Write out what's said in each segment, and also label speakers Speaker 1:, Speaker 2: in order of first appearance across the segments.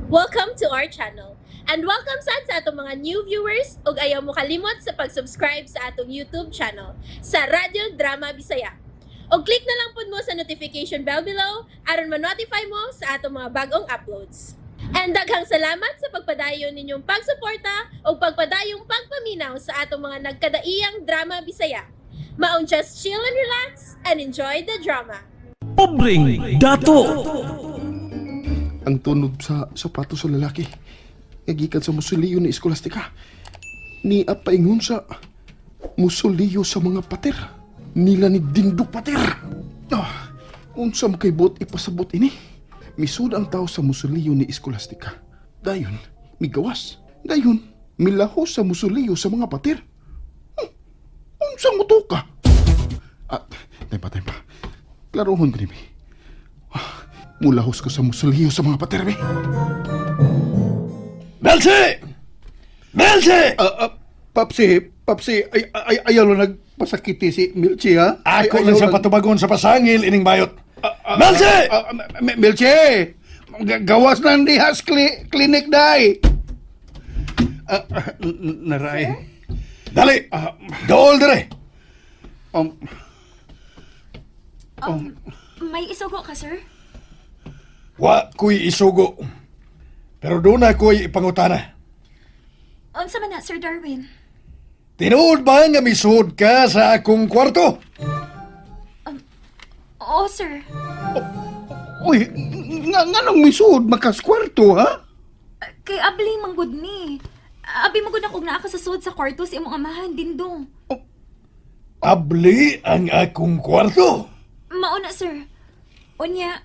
Speaker 1: Welcome to our channel. And welcome sad sa atong mga new viewers ug ayaw mo kalimot sa pag-subscribe sa atong YouTube channel sa Radyo Drama Bisaya. Og click na lang pud mo sa notification bell below aron ma-notify mo sa atong mga bagong uploads. And daghang salamat sa pagpadayon ninyong pagsuporta ug pagpadayong pagpaminaw sa atong mga nagkadaiyang drama Bisaya. Maong just chill and relax and enjoy the drama.
Speaker 2: Pobreng Dato.
Speaker 3: Ang tunob sa sapatos sa lalaki nga gikan sa musuliyo ni Escolastica. Ni paingon sa musuliyo sa mga pater. Nila ni Dindo Pater. Ah, unsa man kay buot ipasabot ini? Misud ang tao sa musuliyo ni Escolastica. Dayon, migawas. Dayon, milaho sa musuliyo sa mga pater. Unsa mo to ka? Ah, tempa, tempa. Klarohon ko ni mi. Mulahos ko sa musuliyo sa mga pater, mi.
Speaker 4: Melchi! Melchi!
Speaker 5: Ah, ah, Papsi, Papsi, ay, ay, ayaw lang nagpasakiti si Milchi, ha? Ay,
Speaker 4: Ako
Speaker 5: ayaw
Speaker 4: lang sa
Speaker 5: lang-
Speaker 4: patubagon sa pasangil ining bayot. Melchi!
Speaker 5: Ah, ah, Milchi! Gawas lang diha sa clinic, day! Ah, ah, naray.
Speaker 4: Dali! Dool dire!
Speaker 6: May isugo ka, sir?
Speaker 4: Wa ko'y isugo. Pero doon na ko'y ipangutana.
Speaker 6: Unsa man na, Sir Darwin?
Speaker 4: Tinuod ba nga misuod ka sa akong kwarto?
Speaker 6: Oo, sir.
Speaker 5: Uy, nga, nga nung misuod makaskwarto, ha?
Speaker 6: Kay abli manggod ni. Abi manggod ako naa ka sa suod sa kwarto sa imong amahan, Dindong.
Speaker 4: Abli ang akong kwarto.
Speaker 6: Mao na, sir. Unya,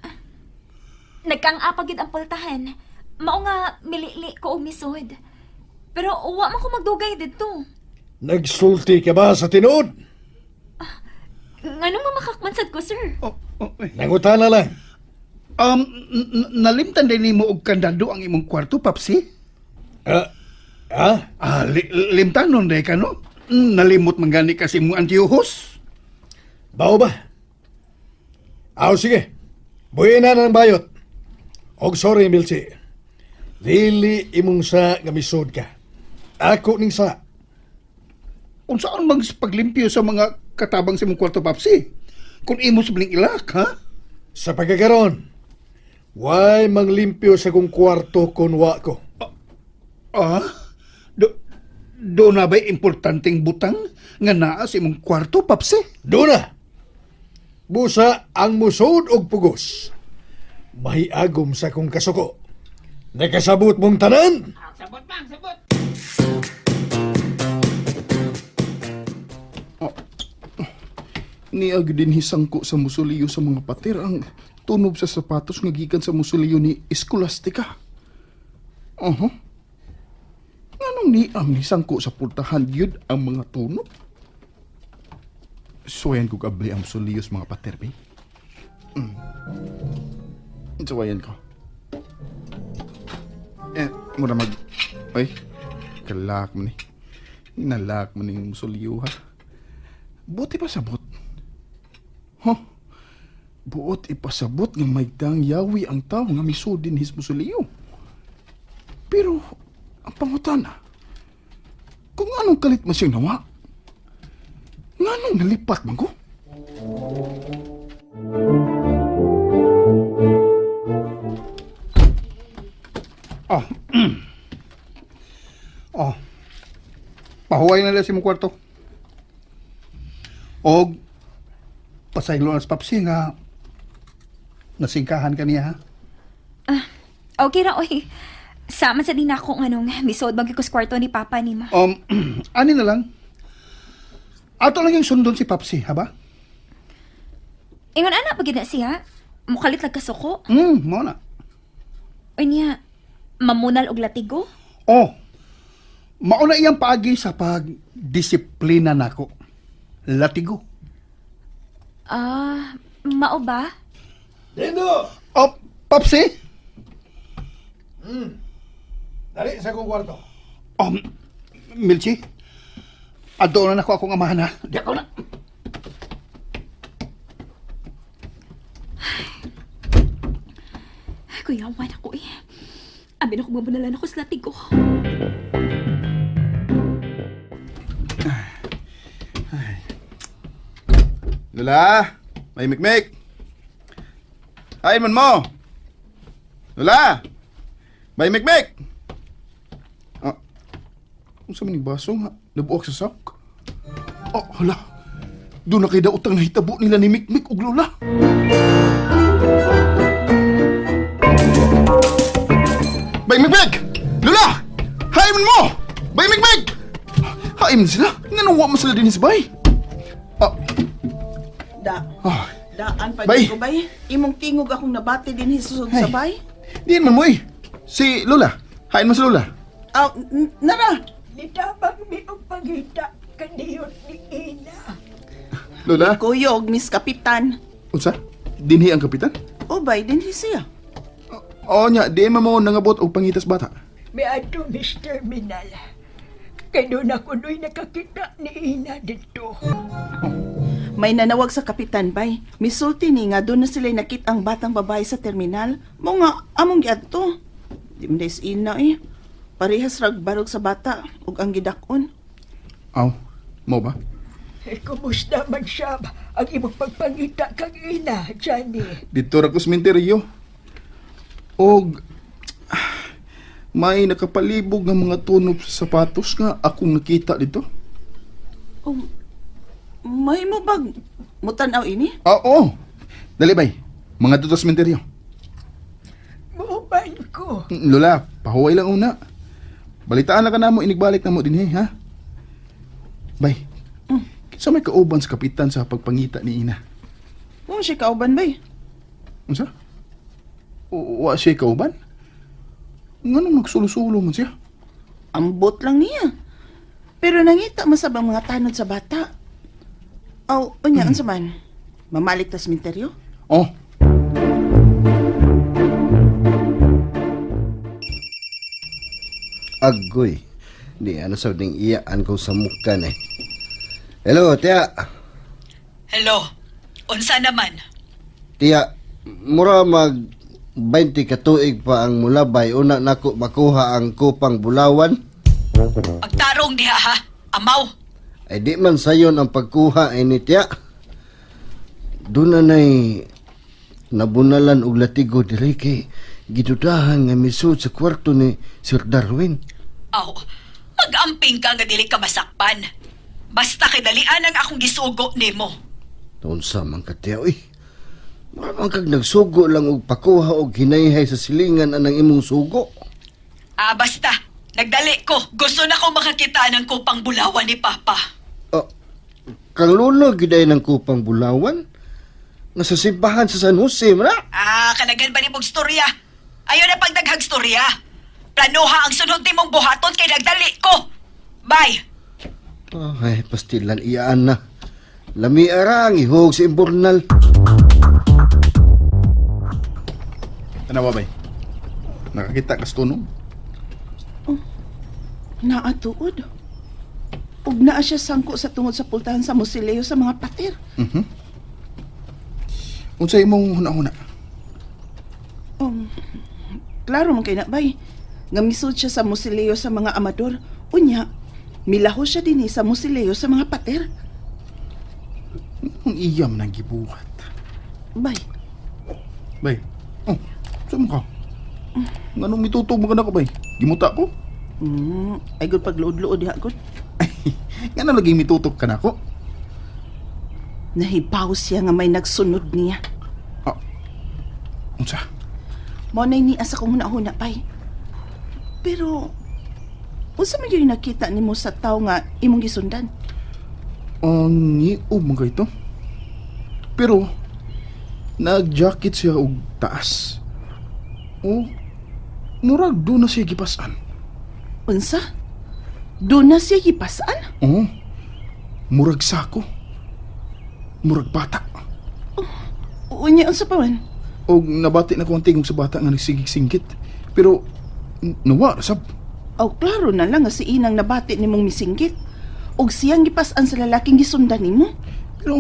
Speaker 6: nagkang-apag gid ang pultahan. Mao nga milili ko og misod. Pero wa man ko magdugay didto.
Speaker 4: Nagsulti ka ba sa tinuod?
Speaker 6: Nganong mamakakmansad ko, sir?
Speaker 5: Oh, eh.
Speaker 4: Nangutana lang.
Speaker 5: Nalimtan din nimo og kandado ang imong kwarto, Papsi?
Speaker 4: Ah, ah?
Speaker 5: Ah, limtan nun, day ka, no? Nalimot man gani kasi imong Antiochus.
Speaker 4: Bao ba? Aw, sige. Buhi na ng bayot. Og sorry, Milchi. Dili imong sa nga misud ka. Ako ning sa.
Speaker 5: Unsaon mang paglimpyo sa mga katabang sa imong kwarto, Papsi? Kung imo sa biling ilak, ha?
Speaker 4: Sa pagkakaroon, way manglimpyo sa kong kwarto kun wa ko.
Speaker 5: Ah? Do na ba'y importanteng butang nga naa sa imong kwarto, Papsi?
Speaker 4: Doon na! Busa ang musod og pugos. Mahiagom sa kong kasuko. Nakasabot mong tanan?
Speaker 3: Niag din hisangko sa musuliyo sa mga pater ang tunob sa sapatos nga gikan sa musuliyo ni Escolastica. Oho. Nganong niam ni sangko sa pultahan yun ang mga tunob? Suwayan ko gabli ang musuliyo sa mga pater, be. Suwayan ko. Eh, mura mag... Ay, kalak mo ni. Nalak mo ni yung musuliyo, ha? Buti pa sabot. Huh? Buot ipasabot nga maigdang yawi ang tao nga misudin his musuliyo. Pero, ang pangutana, kung anong kalit man siyang nawa, nganong nalipat man ko?
Speaker 5: Oh. Oh. Pahuway na lang sa imong kwarto. Og pasaylo na sa Papsi nga nasingkahan ka niya, ha?
Speaker 6: Okay ra, oy. Sama sa din ako nganong misod bagay ko sa kwarto ni Papa nimo.
Speaker 5: Ani na lang. Ato lang yung sundon si Papsi, ha ba?
Speaker 6: Ingon ana pagid na siya. Mukalit lang kasuko.
Speaker 5: Mao na.
Speaker 6: Unya, mamunal og latigo.
Speaker 5: Oh, mauna iyang paagi sa pagdisiplina nako. Latigo.
Speaker 6: Ah, mao ba?
Speaker 4: Dindo!
Speaker 5: Oh, Papsi?
Speaker 4: Dali sa kong kwarto.
Speaker 5: Milchi, ato na nako akong amahan, ha. Di ako na.
Speaker 6: Ay, kuyawan ako eh. Abi na kung mabunalan ako sa latigo.
Speaker 3: Lola, may mikmik. Ay man mo. Lola, may mikmik. Ah, unsa man ning baso nga nabuak sa sak? Oh, hala. Doon na kay daotang nahitabo nila ni Mikmik ug Lola. Bay Mikmik! Lola! Hay man mo! Bay Mikmik! Hay man sila. Nganuwa man sila din sa bay. Ah,
Speaker 7: Da.
Speaker 3: ah.
Speaker 7: Daan pa
Speaker 3: Bay.
Speaker 7: ko bay. Imong tingog akong nabati din hisusod
Speaker 3: Hey.
Speaker 7: sa bay.
Speaker 3: Diyan man mo eh. Si Lola. Hain mo si Lola.
Speaker 7: Aw, nara.
Speaker 8: Nitabang mi og pangita kaniyot ni Ina.
Speaker 3: Lola?
Speaker 7: Kuyog, Miss Kapitan.
Speaker 3: Unsa? Dinhi ang kapitan?
Speaker 7: O bay, dinhi siya.
Speaker 3: Oo nya, di man mo nangabot og pangitas bata.
Speaker 8: Miadto mis terminal. Kay doon ako no'y nakakita ni Ina dito.
Speaker 7: May nanawag sa kapitan bay. Misulti ni nga doon na sila nakit ang batang babae sa terminal. Mo nga among giadto. Di man is ina eh. Parehas rag barog sa bata ug ang gidakon.
Speaker 3: Aw, mo ba?
Speaker 8: Eh, kumusta man siya ang imong pagpangita kang Ina, Johnny?
Speaker 3: Dito ra ko sa sementeryo. Og may nakapalibog nga mga tunob sa sapatos nga akong nakita dito.
Speaker 7: Oh, may mo bag mutan-aw ini?
Speaker 3: Ah, oo. Dali bay. Mga dito sa sementeryo.
Speaker 8: Muuban ko.
Speaker 3: Lola, pahuway lang una. Balitaan na ka namo inigbalik na mo dinhi, ha? Bay. Kinsa may kauban sa kapitan sa pagpangita ni Ina?
Speaker 7: Mo siya kauban bay.
Speaker 3: Unsa? Wa siya kauban? Nganong nagsulo-sulo man siya?
Speaker 7: Ambot lang niya. Pero nangita masab ang mga tanod sa bata. Aw, unya unsa man? Mamalik ta sa sementeryo?
Speaker 3: Oh.
Speaker 9: Agoy. Di ano sa ding iyaan ko sa muka na eh. Hello, tiya.
Speaker 10: Hello. Unsa naman?
Speaker 9: Tiya, mura mag 20 ka tuig pa ang mulabay una nako makuha ang kupang bulawan.
Speaker 10: Pagtarong diha ha. Amaw.
Speaker 9: Ay di man sayon ang pagkuha ay ni tiya. Doon na na'y nabunalan og latigo diri kay gidudahan nga misud sa kwarto ni Sir Darwin.
Speaker 10: Aw. Magamping ka nga dili ka masakpan. Basta kay dalian ang akong gisugo nimo.
Speaker 9: Unsa man ka tiya, uy. Mura man kag nagsugo lang og pakuha og hinayhay sa silingan anang imong sugo.
Speaker 10: Ah, basta. Nagdali ko. Gusto na ko makakita ng kupang bulawan ni Papa.
Speaker 9: Oh, kang lulo giday ng kupang bulawan. Nga sa simbahan sa San Jose, man na.
Speaker 10: Ah, kanagan ba ni mong storya? Ayaw na pagdaghag storya. Planoha ang sunod nimong buhaton kay nagdali ko. Bye.
Speaker 9: Ay, pastilan iyaan na. Lami ara ang ihog sa imburnal.
Speaker 3: Tanawa bay. Nakakita ka sa tunog.
Speaker 7: Naa tuod. Ug naa siya sangko sa tungod sa pultahan sa musileo sa mga patir.
Speaker 3: Unsa imong huna-huna?
Speaker 7: Klaro man kay na bay. Nga misud siya sa musileo sa mga amador. Unya, milaho siya dinhi sa musileo sa mga pater.
Speaker 3: Ang iya man ang gibuhat.
Speaker 7: Bay,
Speaker 3: Bay. Oh, sa mo ka? Nganong mitutog mo ka na ko bay? Gimuta ko?
Speaker 7: ay gud pagluod-luod diha gud.
Speaker 3: Ngano lagi mitutok ka nako?
Speaker 7: Nahibaw siya nga may nagsunod niya.
Speaker 3: Ah. Unsa?
Speaker 7: Mo nay niya sa kong huna-huna bay. Pero unsa man gyud nakita nimo sa tawo nga imong gisundan?
Speaker 3: Ang ngiog man kay ito. Pero nag-jacket siya og taas. O murag do na siya gipasan.
Speaker 7: Unsa? Doon na siya gipasan?
Speaker 3: Oo. Murag sako. Murag bata.
Speaker 7: Unya unsa pa man?
Speaker 3: Og nabati na ko ang tingog sa bata nga nagsigig-singgit. Pero nawa ra sab.
Speaker 7: Aw, klaro na lang nga si Inang nabati nimong misinggit. Og siyang gipasan sa lalaking gisundan nimo.
Speaker 3: Pero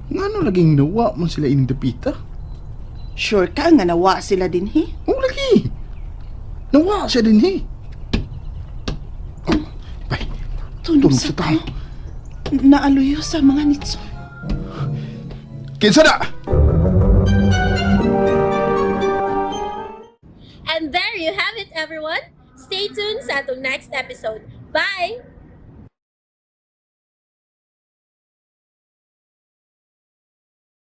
Speaker 3: ngano laging nawa man sila ining dapita?
Speaker 7: Sure ka nga nawa sila dinhi?
Speaker 3: Oo lagi. Nawa siya dinhi. Oh, bay,
Speaker 7: Tunog
Speaker 3: tunog
Speaker 7: sa
Speaker 3: sa tao.
Speaker 7: tao. Naaluyo sa mga nitso.
Speaker 3: Kinsa na?
Speaker 1: And there you have it, everyone. Stay tuned sa atong next episode. Bye!